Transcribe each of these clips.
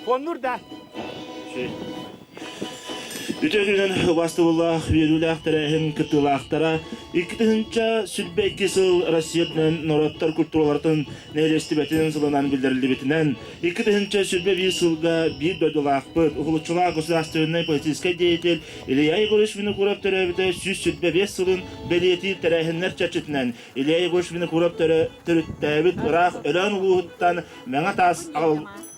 Фоннур да. Үтүө күнүнэн убастыбыллаах, үөрүүлээх тэрээһин кыттыылаахтара 2022 сыл Россия үрдүнэн норуоттар культураларын нэһилиэстибэтин сылынан биллэриллибитинэн 2021 сылга биир дойдулаахпыт, уһулуччулаах государственнай политическай деятель Илья Егорович Винокуров төрөөбүтэ 125 сылын бэлиэтиир тэрээһиннэр чэрчитинэн Илья Егорович Винокуров төрүттээбит ыраах Өлөөн улууһуттан Мэҥэ Таас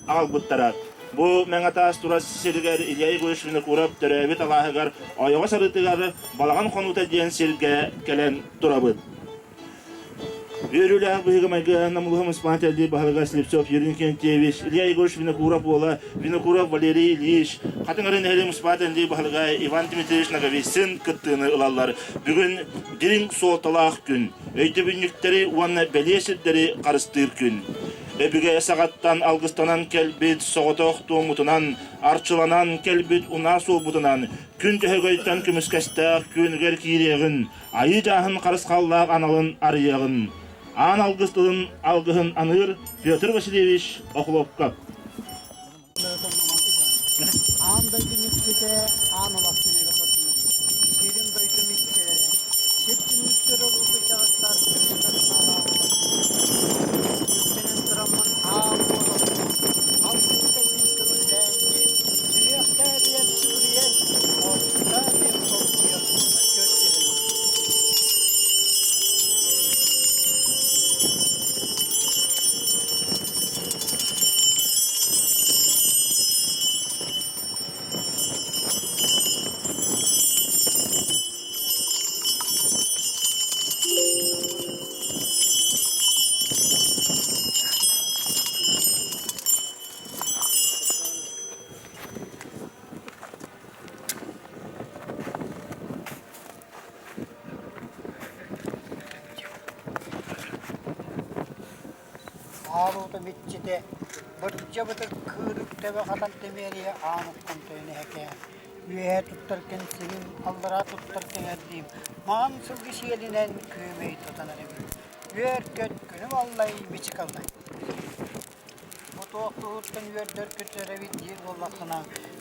аҕалбыттара. Бу Мэҥэ Таас турар сиригэр Илья Егорович Винокуров төрөөбүт алааһыгар ойоҕос арыытыгар Балаҕан хонуута диэн сиргэ кэлэн турабыт. Үөрүүлээх быһыыга-майгыга Намылыһа муниципальнай баһылыга Слепцов Юрий Иннокентьевич, Илья Егорович Винокуров уола Винокуров Валерий Ильич, Хатыҥ Арыы нэһилиэк муниципальнай баһылыга Иван Дмитриевич Ноговицын кыттыыны ылаллар. Бүгүн дириҥ суолталаах күн, өйдөбүнньүктэри уонна бэлиэ сирдэри харыстыыр күн. Өбүгэ саҕаттан алгыстанан кэлбит соҕотох туоммутунан, арчыланан кэлбит унаа суолбутунан күн төһөгөйтөн көмүскэстээх күөнүгэр киириэҕин, айыы дьааһын харысхаллаах аналын арыйыаҕын. Аан алгыс тылын алгыһын аныыр Петр Васильевич Охлопков. Аан дойдум иччитэ, аан олохтун Сирим дойдум иччилэрэ, сир түннүктэр улуутуйдаҕыттар көмүскэ санаалаах Үктэнэн тураммын аал буолабын, алтын кэлбит көҥүллээммин, сүһүөхтээбийэн сүгүрүйэн, олуктаабыйан долгуйан көрдөһөбүн. Ааруутум иччитэ, бырдьабытык кыырык төбө хатан тэмиэрийэ аан уктан тойон эһэкээн, үөһэ туттар кэнсигин, аллараа туттар кэҥэрдиим, маҥан сылгы сиэлинэн күөмэй тутан эрэбин. Үөр-көт, күнүм аллай, мичик аллай. Бу туох туһуттан үөрдэр көтөрөбүт диир буоллаххына,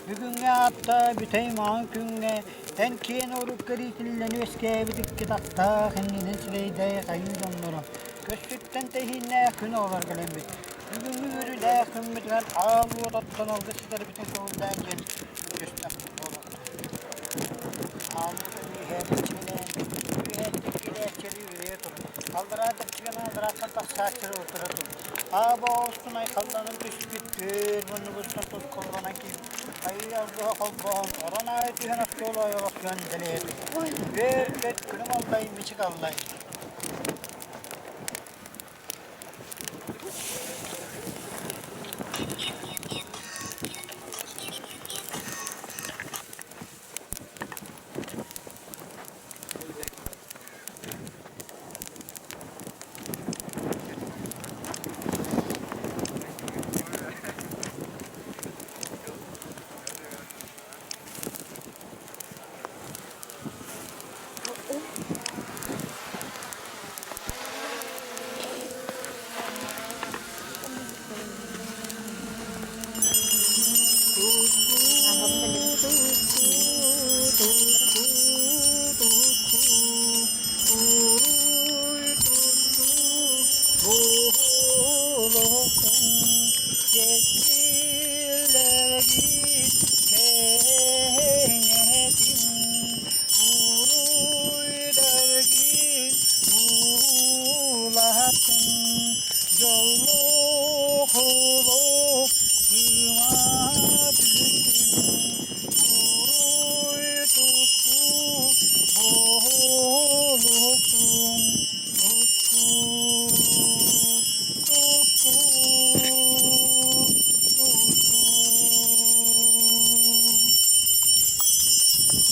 бүгүҥҥү аатта бүтэй маҥан күҥҥэ эн киэн урукка иитиллэн үөскээбит икки тахтаах иннинэн сирэйдээх айыы дьонноро көстүттэн тэһииннээх күн оҕолор кэлэммит бүгүҥҥү үөрүүлээх күммүтүгэр аал уот оттон алгыс ситэрбитин көҥүллээн диэн көрдөстөхпүт буолуохтаах. Аал уота үөһээ бэччигинээн, үөһээттэн киирээччилэри үрэйэ тур, аллараа бэччигинэн алларааттан тахсааччылары утара тур. Аабо устун айхалланан түспүт түөр муннугуттан тускулланан киирбит айыы алгыһа холбоһон орон аайы түһэн остуол ойоҕосуон дэлэйэ тур. Үөр-көт күлүм аллай, мичик аллай.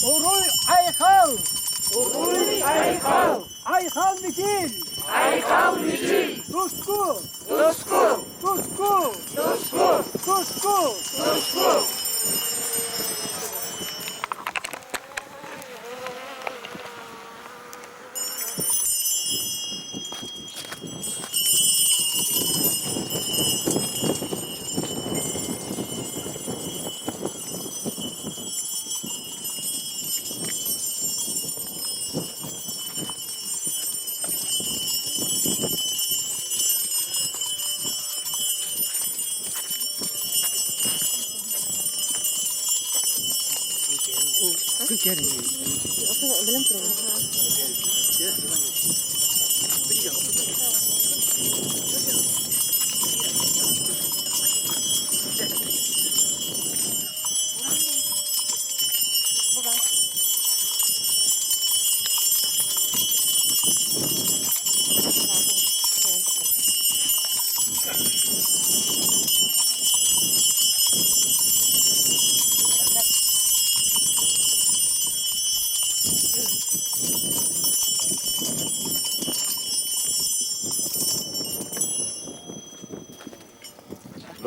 Уруй Айхал! Уруй Айхал! Айхал Мичил! Айхал Мичил! Туску! Туску! Туску! Туску! Туску! Туску!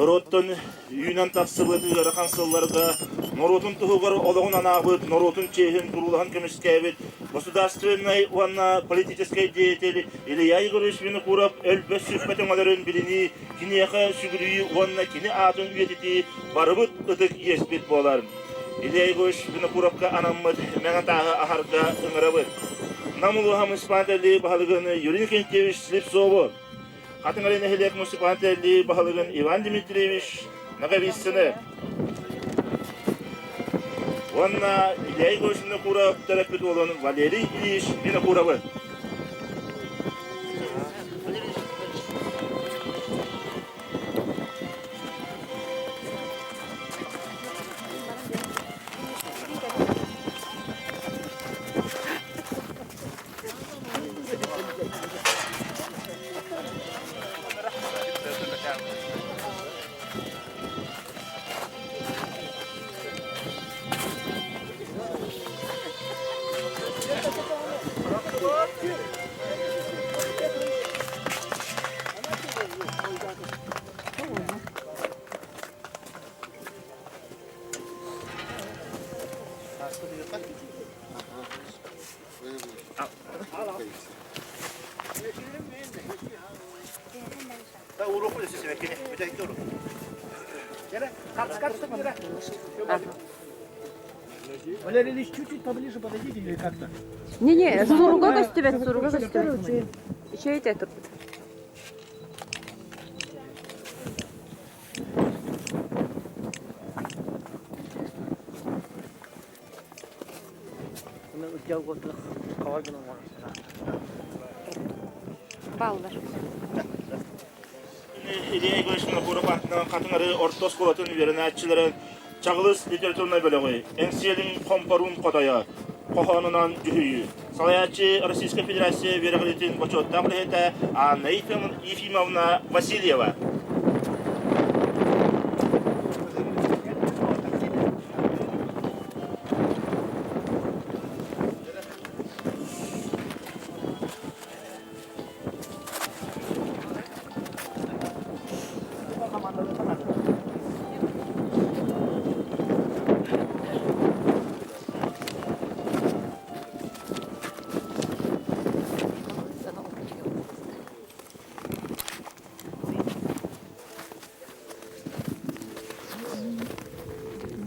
Норуоттан үүнэн тахсыбыт ыарахан сылларга норуотун туһугар олоҕун анаабыт, норуотун чиэһин туруулаһан көмүскээбит государственнай уонна политическай деятель Илья Егорович Винокуров өлбөт-сүппэт өҥөлөрүн билинии, киниэхэ сүгүрүйүү уонна кини аатын үйэтитии барыбыт ытык иэспит буолар. Илья Егорович Винокуровка анаммыт мэҥэ тааһы аһарга ыҥырабыт. Нам улууһа муниципальнай баһылыгын Юрий Никитич Слепцову, Хатыҥ нэһилиэк муниципальнай баһылыгын Иван Дмитриевич Ноговицыны уонна Илья Егорович Винокуров төрөппүт уолун Валерий Ильич Винокуровы. Валерий Ильич, чуть-чуть поближе подойдите или как-то? Не-не, суруга көстүбэт, суруга көстүбэт. Үчүгэй турбут. Баллар. Илья Егорович Винокуров аатынан Хатыҥ Арыы орто оскуолатын үөрэнээччилэрин Чаҕылыс литературнай бөлөҕү Эҥсиэлин хомпоруун хотойо хоһоонунан дьүһүйүү. Салайааччы Российскай Федерация үөрэҕириитин бочуоттаах үлэһитэ Анна Ефимовна Васильева.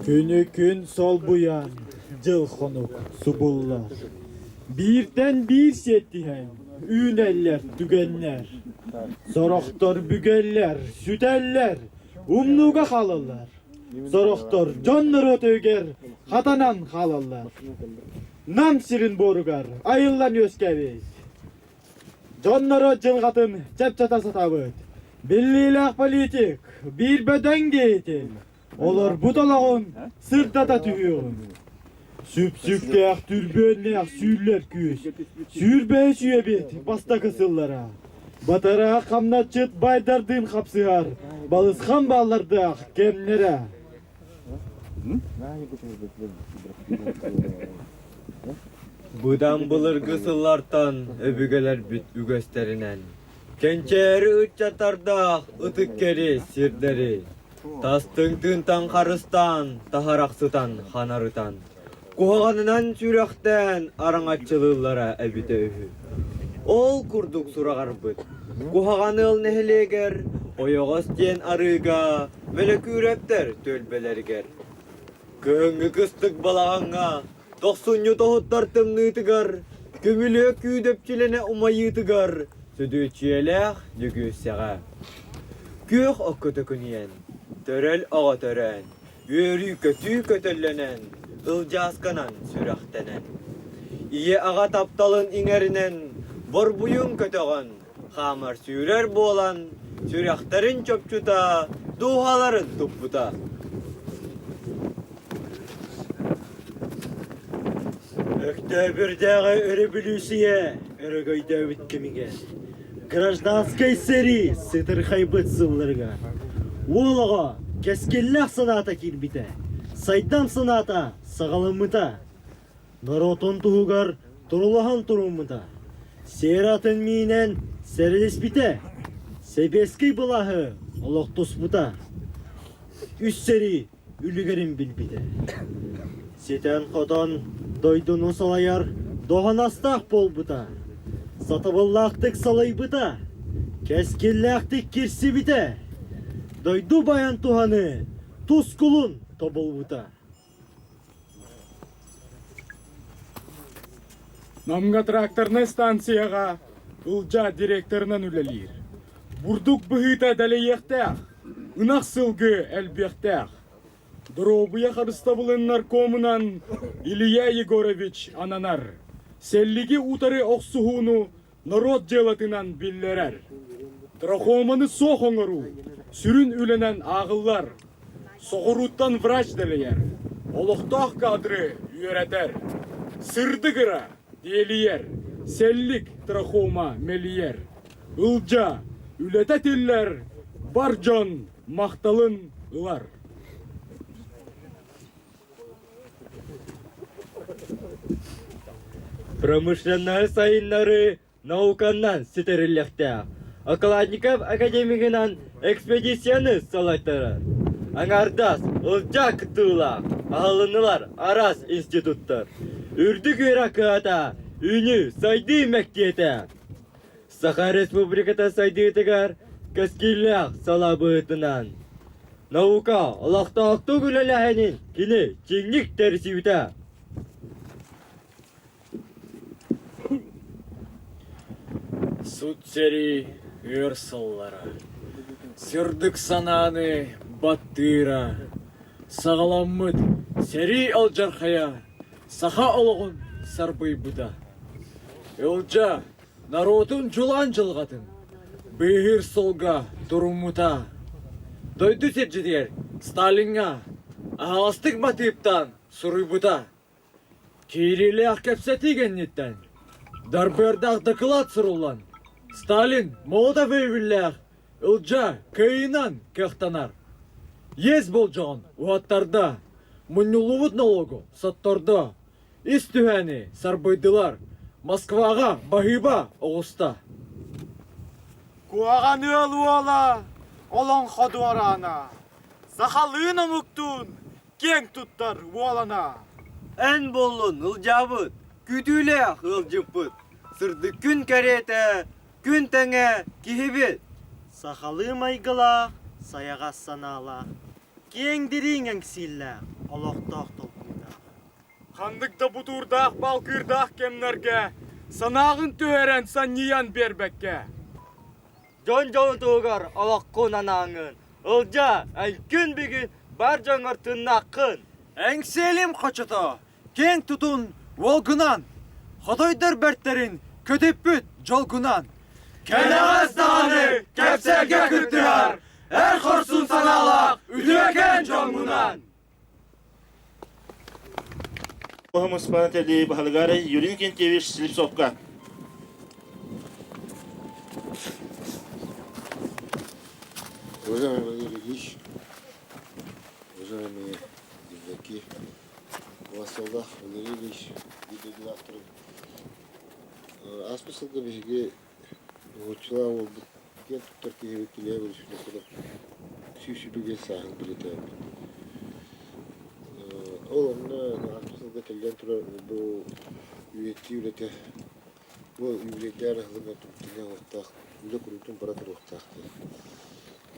Күнү күн солбуйан, дьыл хонук субуллар. Бииртэн биир сиэттиһэн үүнэллэр түгэннэр. Сорохтор бүгэллэр, сүтэллэр, умнууга хаалаллар. Сорохтор дьон норуот өйүгэр хатанан хаалаллар. Нам сирин буоругар айыллан үөскээбит. Дьон норуот дьылҕатын чэпчэтэ сатаабыт. Биллиилээх политик, биир бөдөҥ деятель, Олорбут олоҕун сырдата түһүөҕүҥ. Сүпсүктээх түрбүөннээх сүүллэр күүс, сүүрбэһис үйэбит бастакы сыллара. Батараах хамначчыт байдардыын хапсыһар, балысхан бааллардаах кэмнэрэ. Быдан былыргы сыллартан өбүгэлэрбит үгэстэринэн кэнчээри ыччаттардаах ытык кэри сирдэри Тастыҥ тыынтан харыстаан, таһарахсытан, ханарытан, куһаҕанынан сүрэхтээн араҥаччылыыллара эбитэ үһү. Ол курдук сураҕарбыт, Куһаҕан ыал нэһилиэгэр Ойоҕос диэн арыыга Мөлөкүүрэптэр түөлбэлэригэр Кыһыҥҥы кыстык балаҕаҥҥа тохсунньу тоһуттар тымныытыгар, көмүлүөк күүдэпчилэнэ умайыытыгар сөдүөччүйэлээх Дьөгүөссэҕэ Күөх окко төкүнүйэн, төрөл оҕо төрөөн, үөрүү-көтүү көтөллөнөн, Ылдьаасканан сүрэхтэнэн, ийэ-аҕа тапталын иҥэринэн, борбуйун көтөҕөн, хаамар-сүүрэр буолан, сүрэхтэрин чопчута, дууһаларын туппута. Өктөөбүрдээҕи өрөбүлүүсүйэ өрөгөйдөөбүт кэмигэр гражданскай сэрии сытырхайбыт сылларыгар уол оҕо кэскиллээх санаата киирбитэ, сайдам санаата саҕаламмыта, норуотун туһугар турулаһан туруммута, сиэр атын миинэн сэрилиспитэ, сэбиэскэй былааһы олохтоспута. Үс сэрии үлүгэрин билбитэ. Ситэн-хотон дойдуну салайар доһонастаах буолбута, сатабыллаахтык салайбыта, кэскиллээхтик кирсибитэ, дойду байан туһаны тускулун тобулбута. Намга тракторнай станцияҕа Ылдьаа директорынан үлэлиир. Бурдук быһыыта дэлэйиэхтээх, ынах сылгы элбиэхтээх. Доруобуйа харыстабылын наркомунан Илья Егорович ананар. Сэллиги утары охсуһууну норуот дьыалатынан биллэрэр. Трахоманы суох оҥоруу сүрүн үлэнэн ааҕыллар. Соҕурууттан врач дэлэйэр, олохтоох кадры үөрэтэр. Сырдык ыра диэлийэр, сэллик трахома мэлийэр. Ылдьа, үлэтэ тиллэр, бар дьон махталын ылар. Промышленноһы сайыннарыы науканнан ситэриллиэхтээх. Окладников академигынан экспедицияны салайтарар. Аҥаардас, ылдьаа кыттыылаах, аһылыннылар араас институттар. Үрдүк үөрэх кыһата, үүнүү, сайдыы мэктиэтэ. Саха Республиката сайдыытыгар кэскиллээх салаа быһыытынан наука олохтоохтук үлэлээһинин кини чиҥник тэрийсибитэ. Сут сэрии өр сыллара сырдык санааны баттыыра, саҕаламмыт сэрии алдьархайа саха олоҕун сарбыйбыта. Ылдьа норуотун дьулаан дьылҕатын быыһыыр суолга туруммута. Дойду сирдьитигэр Сталиҥҥа аһаҕастык матыыптаан суруйбута. Киириилээх кэпсэтии кэнниттэн дарбыардаах дакылаат суруллан, Сталин Молотов өйөбүллээх Ылдьаа кыайыынан кыахтанар. Иэс болдьоҕун уһаттарда, мунньуллубут нолуогу соттордо, ис түһээни сарбыйдылар, Москваҕа баһыыба оҕуста. Куһаҕан ыал уола олоҥхо дуораана, сахалыын омуктуун киэҥ туттар уолана. Эн буоллун ылдьаабыт, күүтүүлээх ыалдьыппыт, сырдык күн кэриэтэ, күн тэҥэ киһибит. Сахалыы майгылаах, сайаҕас санаалаах, киэҥ дириҥ эҥсииллээх, олохтоох толкуйдаах. Ханнык да бутуурдаах балкыырдаах кэмнэргэ санааҕын түһэрэн санньыйан биэрбэккэ. Дьон дьолун туһугар олоххун анааҥҥын, Ылдьаа, эн бүгүн бар дьоҥҥор тыннааххын. Эҥсиэлим хочото, киэҥ тутун уолгунан, хотойдор бэртэрин көтүппүт дьолгунан. Кэнэҕэс даҕаны кэпсэлгэ кыттыһар эр хорсун санаалаах үтүөкэн дьоҥҥунан! Муспанатели баһылыгар Юрий Кентьевич Слепцовка. Уважаемый Владимир Ильич, уважаемые земляки, Василах Валерий Ильич, видеоавторы, ааспыт сылга биһиги уһуччулаах уолбут киэн туттар киһибит Илья Иванович Винокуров 125 сааһын бэлиэтээбит. Ол онно ааспыт сылга тэллээн турар бу үйэтии үлэтэ бу юбилейдээх аһылыгынан түмүктэнэ уохтаах үлэ куруутун бара туруохтаах диэн.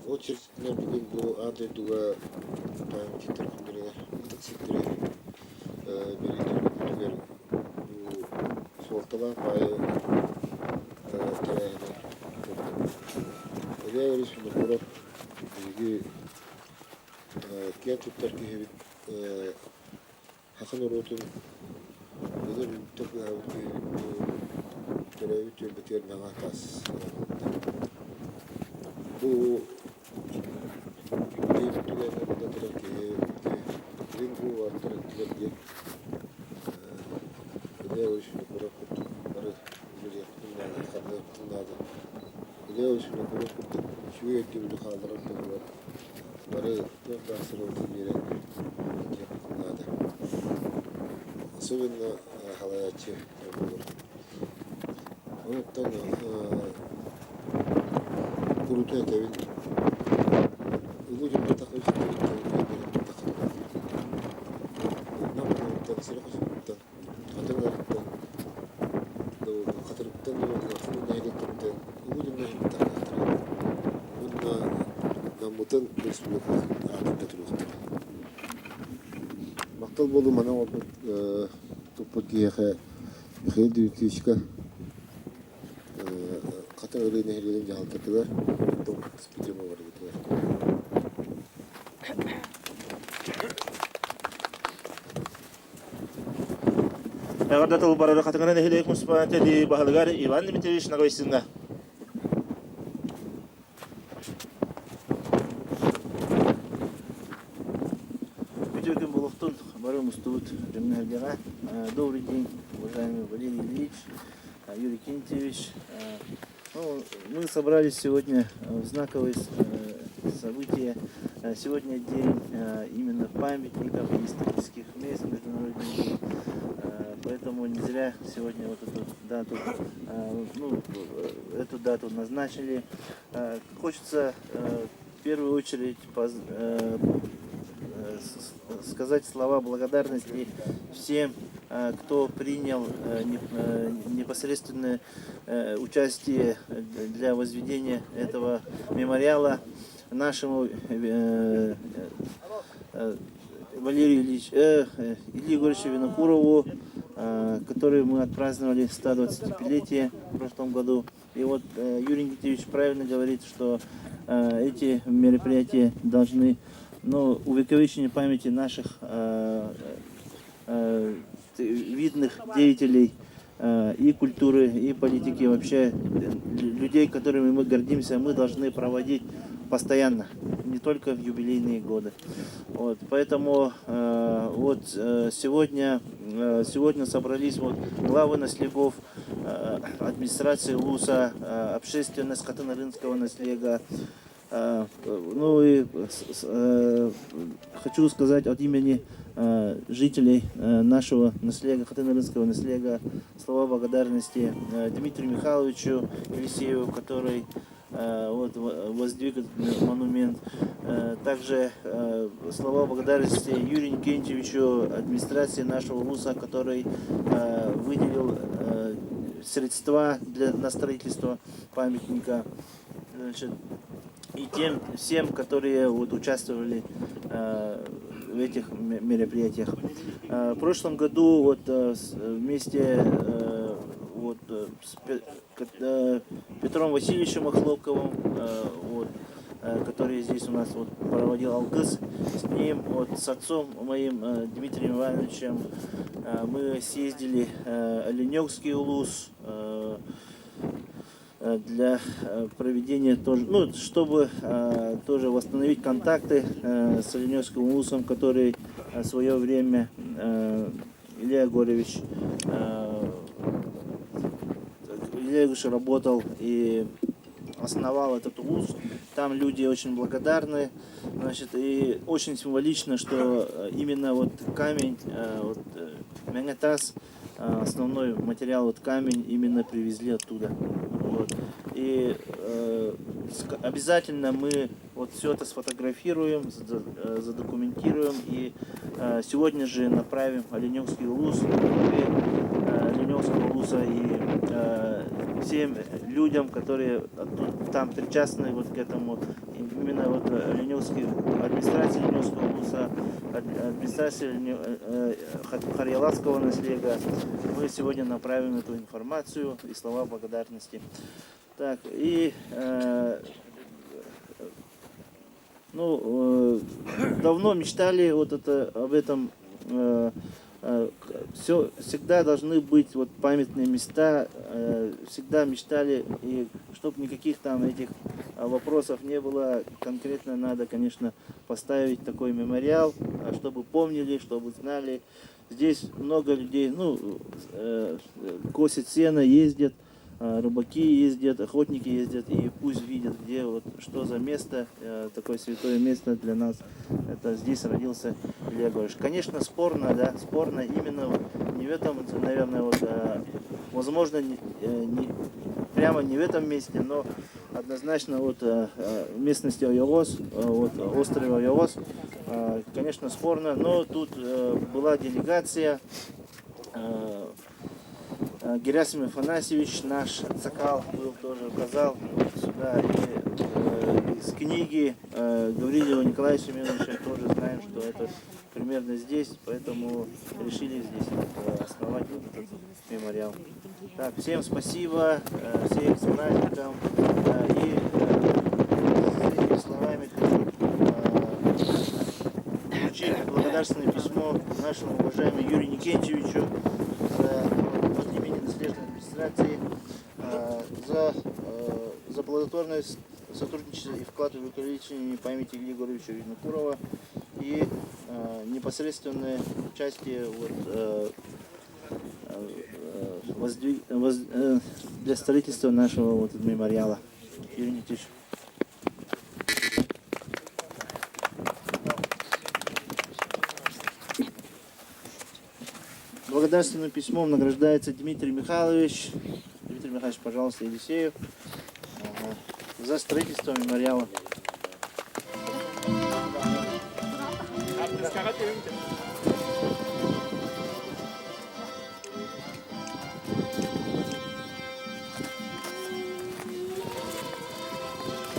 Ол чэрчитинэн бүгүн бу аан дойдуга памятниктар күннэригэр ытык сирдэри бэлиэтиир күммүтүгэр бу суолталаах баайы тэрээһини Илья Иванович Винокуров биһиги киэн туттар киһибит. Саха норуотун былыр үүттэ быһабыт киһи төрөөбүт түөлбэтигэр мэҥэ таас оҥоһуллубута. Бу юбилей түгэнэ була турар киһи дириҥ уулаахтар өттүгэр диэн Илья Ильич Винокуров курдук бары үлэлиэхпитин наада, ханныахпытын наада. Илья Ильич Винокуров курдук үчүгэй өйдөбүлү хаалларар туһугар бары туох баар сырабытын биэрэн илдьиэхпитин наада. Особенно халайааччы буолар. Онуттан куруутун этэбин улуу дьонтон Нам сири хочотуттан, хатырыктан, хатырыктан уонна нэһилиэктэриттэн улуу дьоннор иһиттахтара уонна Наммытын республика аатырда туруохтара. Махтал буолуу манан оҥорбут туппут киһиэхэ Михаил Дмитриевичка Хатыҥ Арыы нэһилиэгин дьаһалтатыгар оттон кыттыспыт барыбытыгар. Эҕэрдэ тыл барары Хатыҥ Арыы нэһилиэк муниципалитеты баһылыгар Иван Дмитриевич Ноговицыҥҥа. Үтүө күн буолуохтун, бары мустубут дьоҥҥо-сэргэҕэ. Добрый день, уважаемый Валерий Ильич, Юрий Кентьевич. Ну, мы собрались сегодня в знаковое событие. Сегодня день именно памятников и исторических мест Международный день. Поэтому не зря сегодня вот эту дату, ну, эту дату назначили. Хочется в первую очередь сказать слова благодарности всем, кто принял непосредственное участие для возведения этого мемориала нашему Валерию Ильич, Илье Егоровичу Винокурову, который мы отпраздновали 125-летие в прошлом году. И вот Юрий Никитич правильно говорит, что эти мероприятия должны ну, увековечение памяти наших видных деятелей и культуры, и политики, вообще людей, которыми мы гордимся, мы должны проводить постоянно, не только в юбилейные годы. Вот, поэтому э, вот сегодня, сегодня собрались вот главы наслегов, администрации УЛУСа, общественность Хатыҥ-Арыынского наслега, ну и хочу сказать от имени жителей нашего наслега, Хатыҥ-Арыынского наслега, слова благодарности Дмитрию Михайловичу Елисееву, который вот, воздвиг этот монумент. Также слова благодарности Юрию Никентьевичу, администрации нашего вуза, который выделил средства для, на строительство памятника. Значит, и тем всем, которые вот участвовали в этих мероприятиях. В прошлом году вот вместе вот, с Петром Васильевичем Охлопковым, вот, который здесь у нас вот проводил Алгыс, с ним, вот, с отцом моим Дмитрием Ивановичем мы съездили в Оленекский улус для проведения тоже, ну, чтобы тоже восстановить контакты с Оленекским улусом, который в свое время Илья Егорович Илья Егорович работал и основал этот улус. Там люди очень благодарны. Значит, и очень символично, что именно вот камень, вот Мэҥэ таас, основной материал вот камень именно привезли оттуда. Вот. И обязательно мы вот все это сфотографируем, задокументируем и сегодня же направим Оленекский улус, Оленекского улуса и всем людям, которые там причастны вот к этому, именно вот Оленекский, администрации Оленекского улуса, администрации Харьяласского наслега. Мы сегодня направим эту информацию и слова благодарности. Так, и ну, давно мечтали вот это, об этом. Все, всегда должны быть вот памятные места, всегда мечтали, и чтобы никаких там этих вопросов не было, конкретно надо, конечно, поставить такой мемориал, чтобы помнили, чтобы знали. Здесь много людей, ну, косят сено, ездят, рыбаки ездят, охотники ездят, и пусть видят, где вот, что за место, такое святое место для нас. Это здесь родился Илья Егорович. Конечно, спорно, да, спорно именно вот не в этом, наверное, вот, возможно, не, не, прямо не в этом месте, но однозначно вот местности Ойоҕос, вот острова Ойоҕос, конечно, спорно, но тут была делегация, Герасим Афанасьевич, наш Цакал, был тоже, указал вот сюда. И из книги Гаврилова Николая Семеновича тоже знаем, что это примерно здесь, поэтому решили здесь основать вот этот мемориал. Так, всем спасибо, всех с праздником. И с этими словами хочу вручить благодарственное письмо нашему уважаемому Юрию Никентьевичу за, от имени наследственной администрации за плодотворное сотрудничество и вклад в увековечение памяти Ильи Егоровича Винокурова и непосредственное участие вот, для строительства нашего вот мемориала. Юрий Никитич. Благодарственным письмом награждается Дмитрий Михайлович. Дмитрий Михайлович, пожалуйста, Елисеев, за строительство мемориала.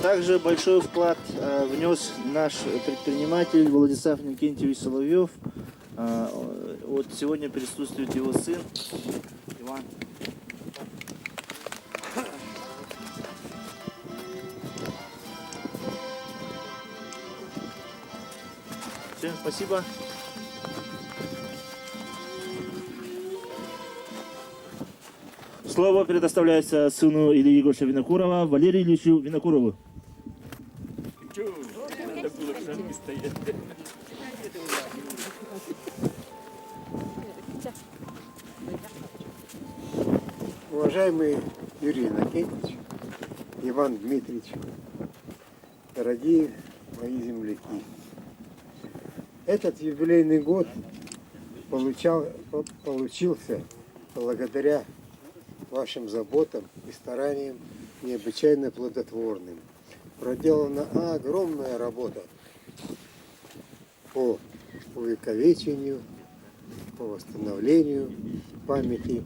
Также большой вклад внес наш предприниматель Владислав Никентьевич Соловьев. Вот сегодня присутствует его сын Иван. Всем спасибо. Слово предоставляется сыну Ильи Егоровича Винокурова, Валерию Ильичу Винокурову. Уважаемый Юрий Иннокентьевич, Иван Дмитриевич, дорогие мои земляки, этот юбилейный год получился благодаря вашим заботам и стараниям необычайно плодотворным. Проделана огромная работа по увековечению, по восстановлению памяти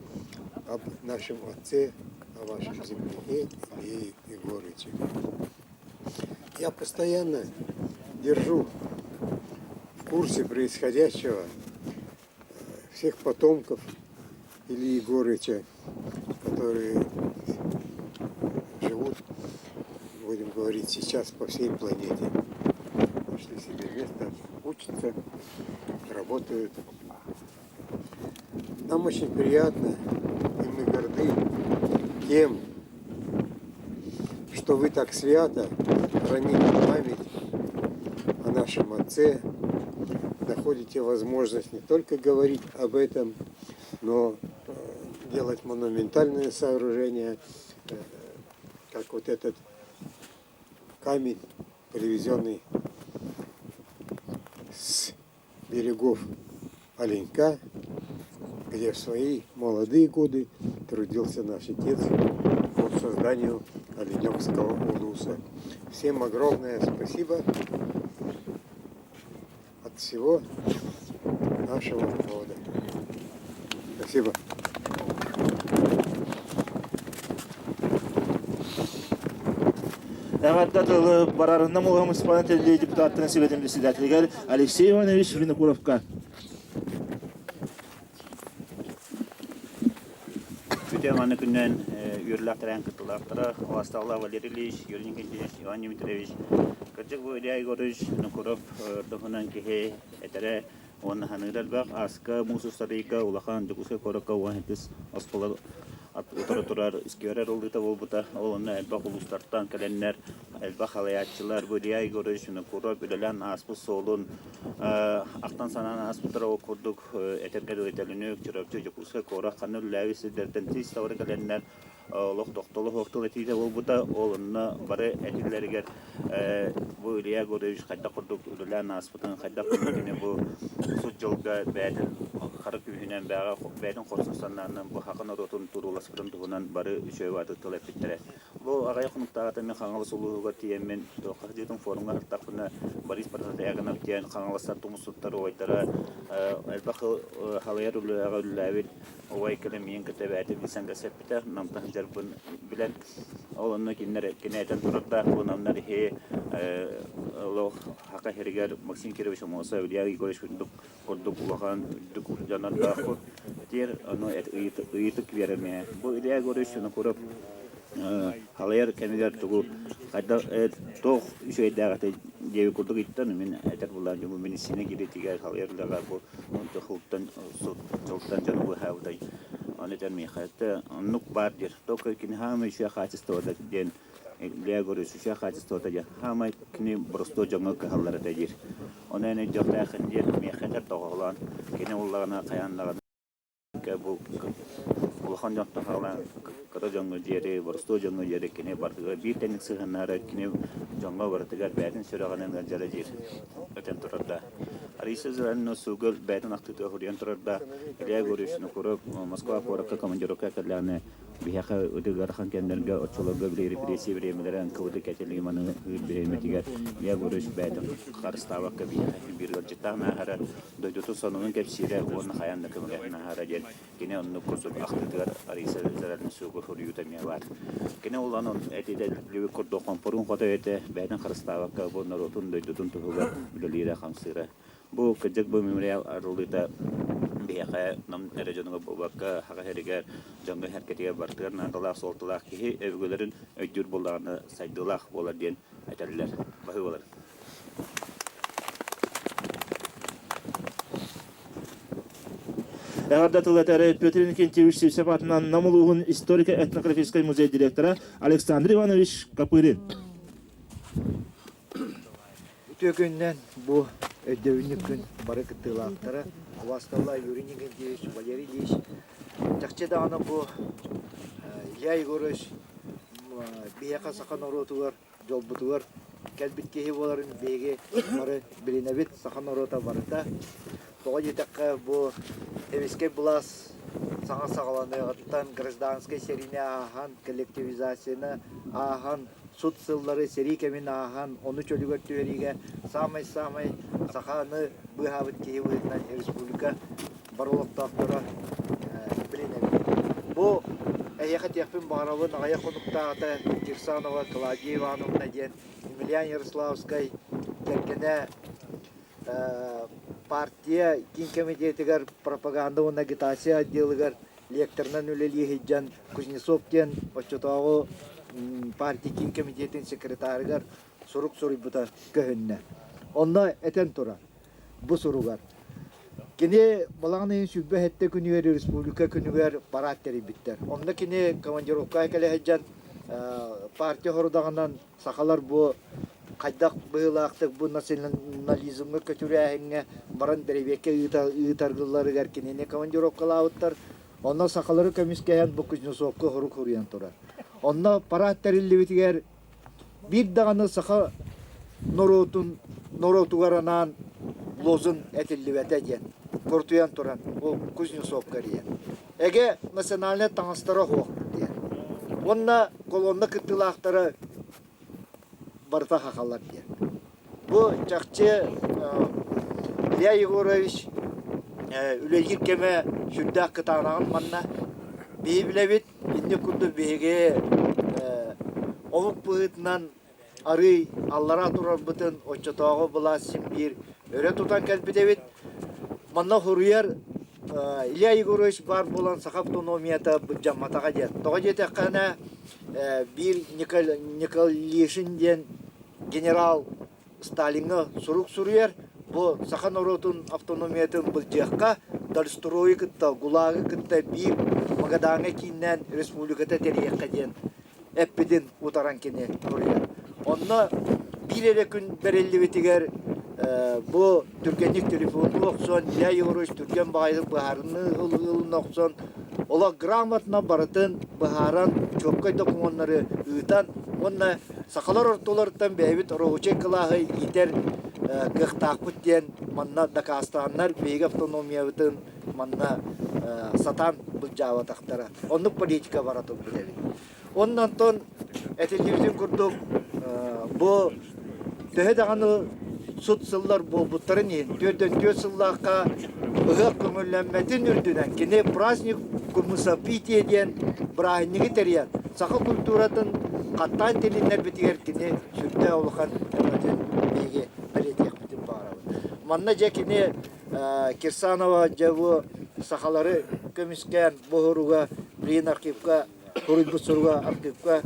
об нашем отце, о вашем земляке Илье Егоровиче. Я постоянно держу в курсе происходящего всех потомков Ильи Егоровича, которые живут, будем говорить, сейчас по всей планете. Нашли себе место, учатся, работают. Нам очень приятно, и мы горды тем, что вы так свято храните память о нашем отце, находите возможность не только говорить об этом, но делать монументальные сооружения, как вот этот камень, привезенный с берегов Оленька, где в свои молодые годы трудился наш отец по созданию Оленекского улуса. Всем огромное спасибо от всего нашего рода. Спасибо. Эҕэрдэ тылы барар Нам муниципальнай депутаттарын Советын председателигэр Алексей Иванович Винокуровка. Үтө маны күннэн үөрлэхтэрэн кыттылаахтара Овасталла Валерий Ильич, Юрий Никитич, Иван Дмитриевич, кырдьык бу Илья Егорович Винокуров туһунан киһи этэрэ. Уонна ханыыр элбэх ааска муус устар ыйга улахан Дьокуускай куоракка 17 оскуола утары турар сквер арыллыыта буолбута. Ол онно элбэх улуустартан кэлэннэр элбэх халайааччылар бу Илья Егорович Винокуров үлэлээн ааспыт суолун ахтан-санаан ааспыттара ол курдук этэргэ дылы Төлөнүк, Чурапчы, Дьокуускай куорат ханна үлэлээбит сирдэртэн тиис тавары кэлэннэр олох тохтоло суох тыл этиитэ буолбута. Ол онно бары этиллэригэр бу Илья Егорович хайдах курдук үлэлээн ааспытын, хайдах курдук кини бу сут дьылга бэйэтин хара күүһүнэн бэйэҕэ бэйэтин хорсун санаанан бу саха норуотун турууласпытын туһунан бары үчүгэй ааты тыл эппиттэрэ. Бу аҕыйах хонуктааҕыта мин Хаҥалас улууһугар тиийэммин туохха сылдьыбытым форумҥа сырыттахпына Борис Протодьяконов диэн Хаҥаластар тумус туттар убайдара элбэх халыйар үлэҕэ үлэлээбит Убай кэлэн миигин кытта эбээтэ билсэн кэпсэппитэ, намтан сылдьарбын билэн, ол онно кинилэр кини этэн турардаах бу намнар иһи олох Хака сиригэр Максим Кирович Аммосов, Илья Егорович курдук курдук улахан үрдүк дьоннордоохпут диир, ону ыйытык биэрэр миэхэ. Бу Илья Егорович Винокуров халайар кэмигэр тугу хайдах туох үчүгэйдээх этэ диэби курдук ыйыттан мин этэр булаан дьон бу медицина кириитигэр халайар үлэҕэ бу онтон сылтан дьону быһаабытай ону этэр миэхэ это оннук баар диир только кини хаамай үчүгэй хаачыстыбата диэн Илья Егорович үчүгэй хаачыстыбата диэн хаамай кини боростуой дьоҥҥо кыһаллар этэ диир ону эн өйдүөхтээххин диэн миэхэ этэр тоҕоһолоон кини буллаҕына хайаан даҕаны Бу улахан дьонтон саҕалаан кыра дьоҥҥо диэри, боростуой дьоҥҥо диэри кини барытыгар биир тэҥник сыһыаннаһара, кини дьоҥҥо барытыгар бэйэтин сүрэҕинэн ыалдьара диир этэн турардаах. Раиса Израилевна Сугал бэйэтин ахтыытыгар суруйан турардаах Илья Егорович Винокуров Москва куоракка командировка кэллэҕинэ биһиэхэ ытык ыарахан кэмнэргэ оччолорго били репрессия бириэмэлэрэ НКВД кэтилиги маныыр бириэмэтигэр Илья Егорович бэйэтин харыстаабакка биһиэхэ биир ыалдьыттаах ааһара дойдутун сонунун кэпсиирэ уонна хайаан да көмөлөһөн аһара диэн кини оннук курдук ахтыытыгар Раиса Израилевна Сугу суруйуута эмиэ баар. Кини улахан этитэ курдук хомпоруун хотой этэ, бэйэтин харыстаабакка бу норуотун дойдутун туһугар үлэлиирэ-хамсыыра. Бу кырдьык бу мемориал арыллыыта биһиэхэ нам эрэ дьонугар буолбакка, Саха сиригэр дьоҥҥо сэргэтигэр барытыгар наадалаах суолталаах киһи өбүгэлэрин өйдүүр буоллаҕына сайдыылаах буолар диэн этэллэр. Баһыыбалар. Эҕэрдэ тыл этэр Петр Иннокентьевич Сивцев аатынан Нам улууһун историко-этнографическай музей директора Александр Иванович Копырин. Үтүө күннэн бу өйдөбүнньүк күн бары кыттыылаахтара Убаасталла Юрий Николаевич, Валерий Ильич чахчы даҕаны бу Илья Егорович биһиэхэ саха норуотугар дьолбутугар кэлбит киһи буоларын биһиги бары билинэбит, саха норуота барыта. Тоҕо диэтэххэ, бу сэбиэскэй былаас саҥа саҕаланыаҕыттан гражданскай сэриини ааһан, коллективизацияны ааһан, сут сыллары сэрии кэмин ааһан, ону чөлүгэр түһэриигэ саамай-саамай саханы быыһаабыт киһи быһыытынан республика бары олохтоохторо билинэбит. Бу эһиэхэ этиэхпин баҕарабын аҕыйах хонуктааҕыта Кирсанова Клавдия Ивановна диэн Емельян Ярославскай кэргэнэ партия киин комитетыгар пропаганда уонна агитация отделыгар лекторынан үлэлии сылдьан Кузнецов диэн оччотооҕу партия киин комитетын секретарыгар сурук суруйбута көһүннэ. Онно этэн турар бу суругар Кини балаҕан ыйын 27 күнүгэр республика күнүгэр парад тэрийбиттэр. Онно кини командировкаҕа кэлэ сылдьан партия хорудаҕынан сахалар бу хайдах быһыылаахтык бу национализмҥа көтүрээһиҥҥэ баран бэрэбиэркэ ыытаргылларыгар кинини командировкалаабыттар. Онно сахалары көмүскэһэн бу Кузнецовка хорук хуруйан турар. Онно парад тэриллибитигэр Биир даҕаны саха норуотун норуотугар анаан лозунг этиллибэтэ диэн куртуйан туран ол Кузнецовка эрийэн. Эгэ национальнай таҥастара суох диэн. Уонна колонна кыттыылаахтара барыта хахалар диэн. Бу чахчы Илья Егорович үлэлиир кэмэ сүрдээх кытаанаҕын манна. Биһи билэбит Инник курдук биһиги омук быһыытынан арыый аллараа турарбытын оччотооҕу былаас син биир өрө тутан кэлбит эбит. Манна суруйар Илья Егорович баар буолан саха автономията былдьамматаҕа диэн. Тоҕо диэтэххинэ биир Николишин диэн генерал Сталиҥҥа сурук суруйар. Бу саха норуотун автономиятын былдьыахха Дальстройу кытта, ГУЛАГы кытта биир Магадаҥҥа кииннээн республиката тэрийиэххэ диэн эппитин утаран кини суруйар. Онно биир эрэ күн бэриллибитигэр бу түргэнник телефоннуу охсон, Илья Егорович түргэн баҕайытык быһаарыныы ылына охсон, олох грамотно барытын быһааран, чуоккай докумуоннары ыытан уонна сахалар ортолоруттан бэйэбит рабочай кылааһы иитэр кыахтаахпыт диэн манна дакаастааннар биһиги автономиябытын манна сатаан былдьаабатахтара. Оннук политика бара турбут эбит. Онон онтон этиллибитин курдук бу төһө даҕаны сут сыллар буолбуттарын иһин 44 сыллаахха ыһыах көҥүллэммэтин үрдүнэн кини праздник кумысопития диэн бырааһынньыгы тэрийэн саха культуратын хаттаан тилиннэрбитигэр кини сүрдээх улахан өҥөтүн биһиги бэлиэтиэхпитин баҕарабыт. Манна дьэ кини Кирсанова дьэ бу сахалары көмүскээн боһоруга билигин архивка суруйбут суруга архивка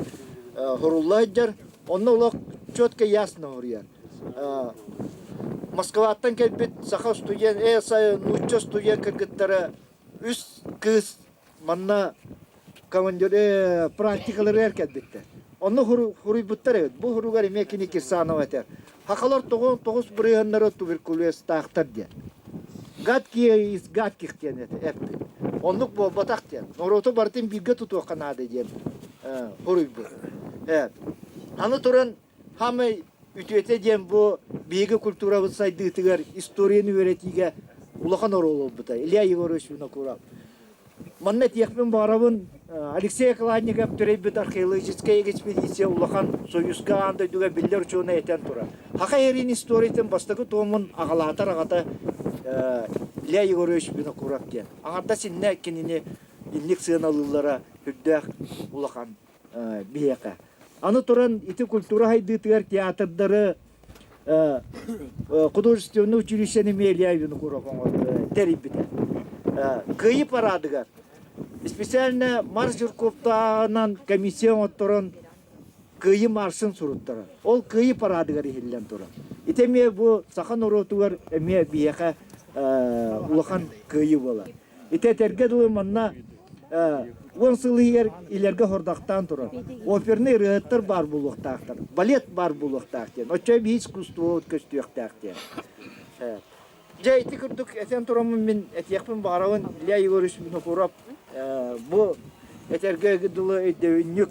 хорулла сылдьар. Онно олох четко ясно суруйар. Москваттан кэлбит саха студент, нуучча студент кыргыттара үс кыыс манна командир практикаларыгар кэлбиттэр. Онно хуруйбуттар эбит. Бу хуругар эмиэ кини Кирсанова этэр. Хахалар тоҕус бырыһыаннара туберкулезтаахтар диэн. Гадкие из гадких диэн эппит. Оннук буолбатах диэн. Норуоту барытын бииргэ тутуохха наада диэн хуруйбут. Аны туран Хамай үтүөтэ диэн бу биһиги культурабыт сайдыытыгар историяны үөрэтиигэ улахан оруол ылбыта. Илья Егорович Винокуров. Манна этиэхпин баҕарабын, Алексей Окладников төрөйбүт археологическай экспедиция улахан Союзка аан дойдуга биллэр учуонай этэн турар. Хаха эрин историятын бастакы туомун аҕалаатар аҕата Илья Егорович Винокуров диэн. Аҥардас иннэ кинини инник сыаналыыллара үрдээх улахан биһиэхэ. Аны туран ити культура сайдыытыгар театрдары художественное училищены Илья Винокуров тэрийбитэ. Кыайыы парадыгар специально Марс Жирковтааҕынан комиссия оҥотторон Кыайыы маршын суруттарар. Ол Кыайыы парадыгар иһиллэн турар. Ити эмиэ бу саха норуотугар эмиэ биһиэхэ улахан кыайыы буолар. Ити этэргэ дылы манна 10 сыл иһигэр илэргэ хордахтаан турар. Оперный ырыаһыттар баар буолуохтаахтар, балет баар буолуохтаах диэн. Оччо биир искусствобут көстүөхтээх диэн. Дьэ ити курдук этэн тураммын мин этиэхпин баҕарабын Илья Егорович Винокуров бу этэргэ дылы өйдөбүнньүк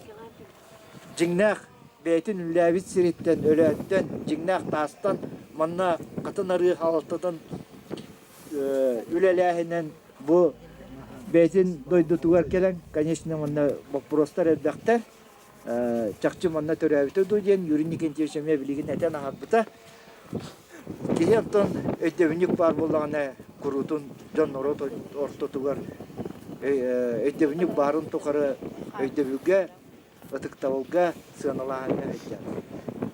дьиҥнээх бэйэтин үлэлээбит сириттэн, Өлөөттөн, дьиҥнээх таастан манна хатын арыы халалтатын үлэлээһинэн бу бэйэтин дойдутугар кэлэн, конечно, манна боппуруостар элбэхтэр. Чахчы манна төрөөбүтэ дуу диэн Юрий Никитич эмиэ билигин этэн аһарбыта. Киһи оттон өйдөбүнньүк баар буоллаҕына куруутун дьон норуот ортотугар өйдөбүнньүк баарын тухары өйдөбүлгэ, ытыктабылга сыаналааһыҥҥа сылдьар.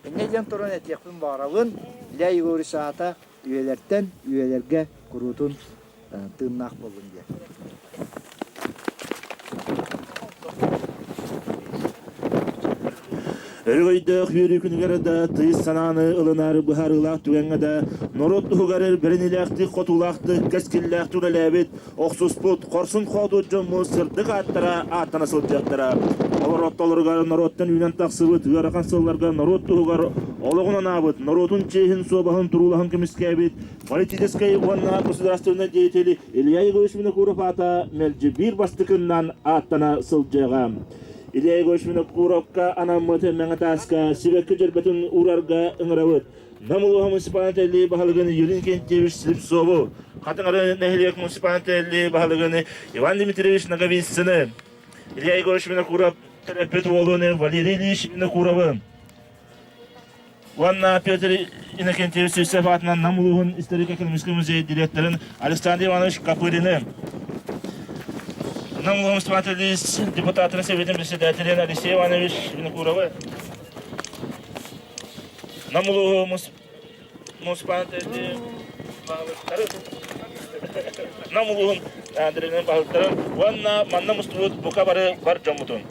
Инньэ диэн туран этиэхпин баҕарабын, Илья Егорович аата үйэлэртэн үйэлэргэ куруутун тыыннаах буоллун диэн. Өрөгөйдөөх үөрүү күнүгэр да тыйыс санааны ылынар быһаарыылаах түгэҥҥэ да норуот туһугар бэриниилээхтик, хотуулаахтык, кэскиллээхтик үлэлээбит, охсуспут, хорсун хоодуот дьоммут сырдык ааттара ааттана сылдьыахтара. Олор ортолоругар норуоттан үүнэн тахсыбыт ыарахан сылларга норуот туһугар олоҕун анаабыт, норуотун чиэһин, суобаһын туруулаһан көмүскээбит политическай уонна государственнай деятель Илья Егорович Винокуров аата мэлдьи биир бастакыннан ааттана сылдьыаҕа. Илья Егорович Винокуровка анаммыт Мэҥэ тааска сибэкки дьөрбөтүн уурарга ыҥырабыт. Нам улууһа муниципальнай баһылыгын Юрий Иннокентьевич Слепцову, Хатыҥ нэһилиэк муниципальнай баһылыгын Иван Дмитриевич Ноговицыны, Илья Егорович Винокуров төрөппүт уолун Валерий Ильич Винокуровы уонна Петр Иннокентьевич Сивцев аатынан Нам улууһун историко-экономическай музей директорын Александр Иванович Копырины, Нам улууһун муниципальный депутатын Советын председателин Алексей Иванович Винокуровы, Нам улууһу муниципальный баһылыктары Нам улууһун Андреевнын баһылыктарын уонна манна мустубут бука бары бар дьоммутун.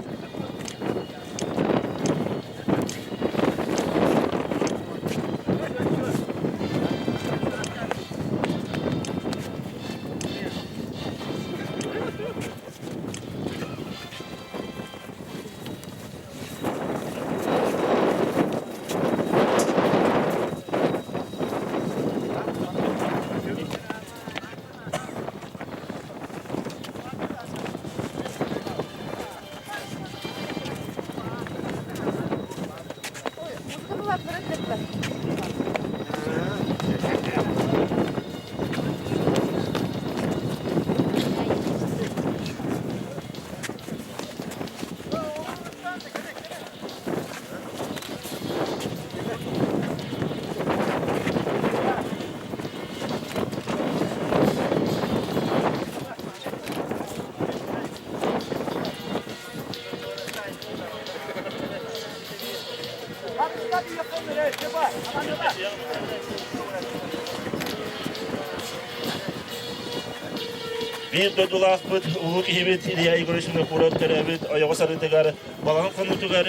Биир дойдулаахпыт, улуу киһибит Илья Егорович Винокуров төрөөбүт ойоҕос арыытыгар балаҕан хонуутугар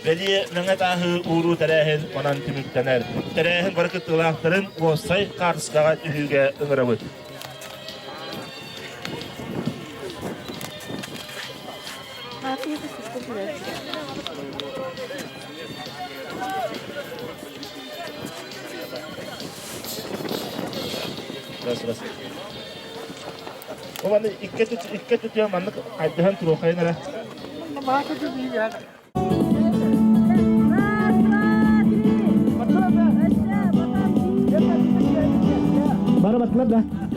бэлиэ мэҥэ тааһы ууруу тэрээһин онон түмүктэнэр. Тэрээһин бары кыттыылаахтарын уопсай хаартыскаҕа түһүүгэ ыҥырабыт. Раз, раз. Ол аны икки икки түтүө маннык хайдыһан туруохайын эрэ. Бары баттылар да.